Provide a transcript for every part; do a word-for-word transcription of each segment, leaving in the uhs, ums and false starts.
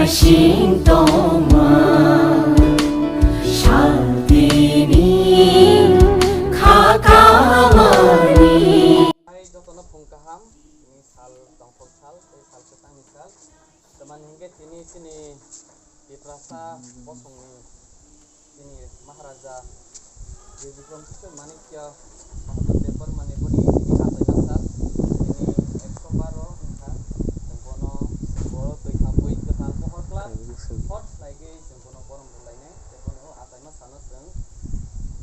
Sing tongma shaltini kha kamani. Hai jotono phung kaham, tini sal tongthok sal, tei sal kwchangni sal. Tamani hwnkhe tini chini Tiprasa bosongni chini Maharaja Bir Bikram Kishore Manikya Bahadur Debbarmani boni tini achaima sal, tini ekso baro wngkha, chwng bono, chwng bono twi thambwi kwthang pohor kwlak, hot khlaigwi chwng bono borom rwlainai, tei bono o achaima salno chwng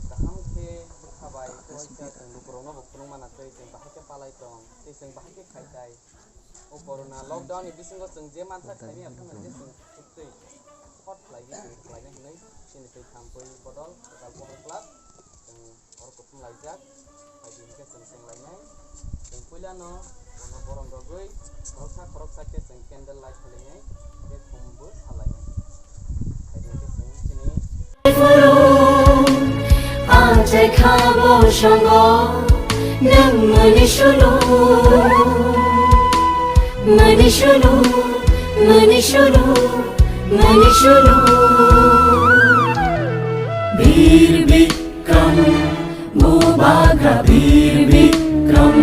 kaham khe bwkha bai kwrwikha chwng lukurokno bo phunukmana tei chwng bahai khe palai tong, tei chwng bahai khe khai tai. O corona lockdown ni bisingo chwng je mansa khlaimani aphano je chwng chuktwi hot khlaigwi chwng khlaina hinwi chini twi thampui bodol kwtal pohor kwlak chwng oro kuthum laijak. Hai di hwnkhe chwng chwng lainai. Chwng puilano bono borom rogwi khoroksa khoroksa khe chwng candle light khlainai tei khumbo salainai. Hai di hwnkhe chwng chini Achai kha bosongo nwng mani sulu, mani sulu, mani sulu, mani sulu. Bir Bikram, Bubagra Bir Bikram,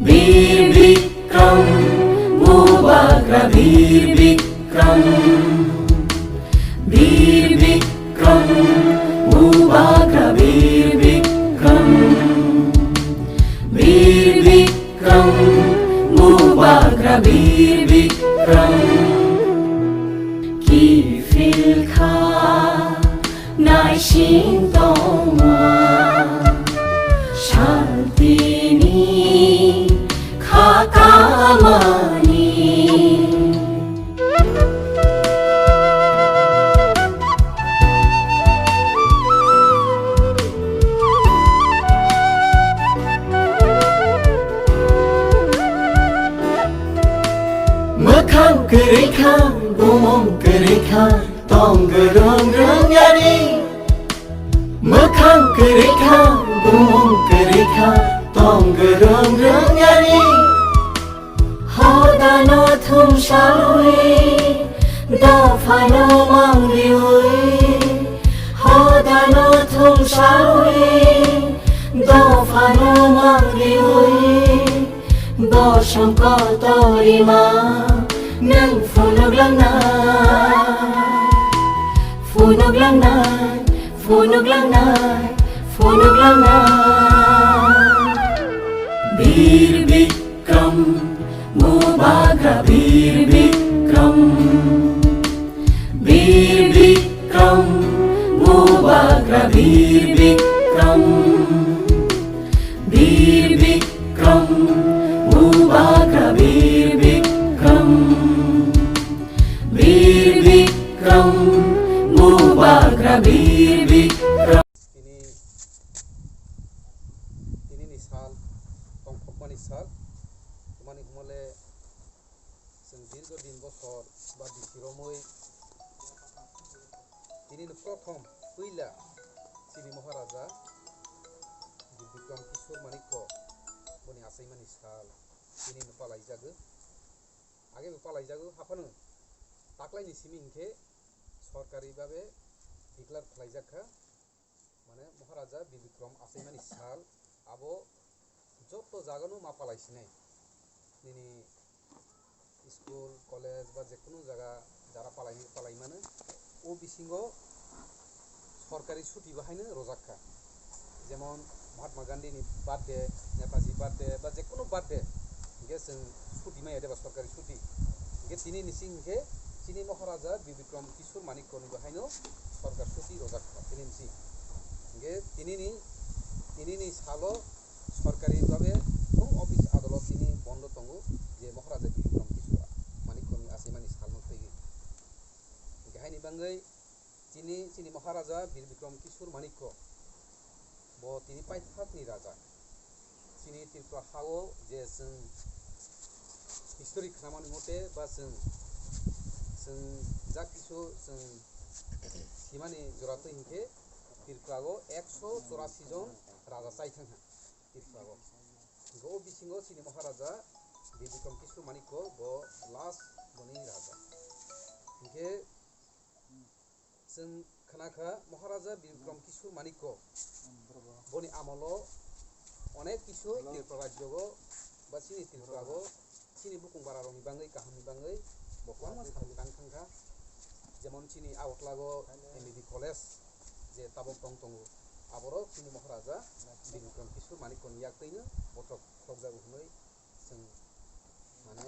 Bir Bikram, Bubagra Bir Bikram. Bir Bikram, Bubagra Bir Bikram. Bir Bikram, Bubagra Bir Bikram. Kiphil kha naising tongma shaltini kha kamani. Mwkhang kwrwi kha, bumung kwrwi kha, tong gwrwng rwng yani. Mwkhang kwrwi kha, bumung kwrwi kha, tong gwrwng rwng yani. Hodano thumsawi, dophano mangriwi. Hodano thumsawi, dophano mangriwi. Bosong kotorima nwng phunuklangnai, phunuklangnai, phunuklangnai, phunuklangnai. Bir Bikram, Bubagra Bir Bikram. Bir Bikram, Bubagra Bir Bikram. Bir Bikram, Bubagra Bir Bikram. Bir Bikram, Bubagra Bir Bikram. Tini, tinini sal, tongthokmani sal, tongmani hwnmale chwng dirgo din bosor ba bisi romwi tinini prothom puila chini Maharaja Bir Bikram Kishore Manikya boni achaimani sal tinino palaijago. Agebo palaijago, haphano taklaini simi hinkhe sorkari babe declare khlaijak kha. Mane Maharaja Bir Bikram achaimani sal abo joto jagano ma palai sinai. Nini school, college ba jekunu jaga jara palai, palai mano, o bisingo sorkari chuti bo haino rojak kha. Jemon Mahatma Gandhi ni birthday, Netaji birthday ba jekunu birthday, hinkhe chwng chuti maya de ba sorkari chuti. Hinkhe tini ni sing hinkhe chini Maharaja Bir Bikram Kishore Manikya ni bo haino sorkar chuti rojak kha tini ni sing. Hinkhe tini ni, tini ni salo sorkari babe thung office adolot tini bondo tongo je Maharaja Bir Bikram Kishore Manikya ni achaimani salno thwigwi. Hinkhe haini bagwi chini, chini Maharaja Bir Bikram Kishore Manikya bo tini paithakni raja. Chini Tripura hao je chwng history khnamani mote ba chwng, chwng jak kisu chwng simani jora twi hinkhe Tripura o ekso chorasi jon raja chai thang kha Tripura o. Hinkhe o bisingo chini Maharaja Bir Bikram Kishore Manikya bo last boni raja. Hinkhe chwng khna kha Maharaja Bir Bikram Kishore Manikya boni amolo onek kisu Tripura rajyogo ba chini Tripurago chini bukung bara rokni bangwi kahamni bangwi bo kwbangma samung tang thang kha. Jemon chini Agartala o M B B college je tabok tong tongo, aborok chini Maharaja Bir Bikram Kishore Manikya ni yak twino bothop khokjago hwnwi chwng mane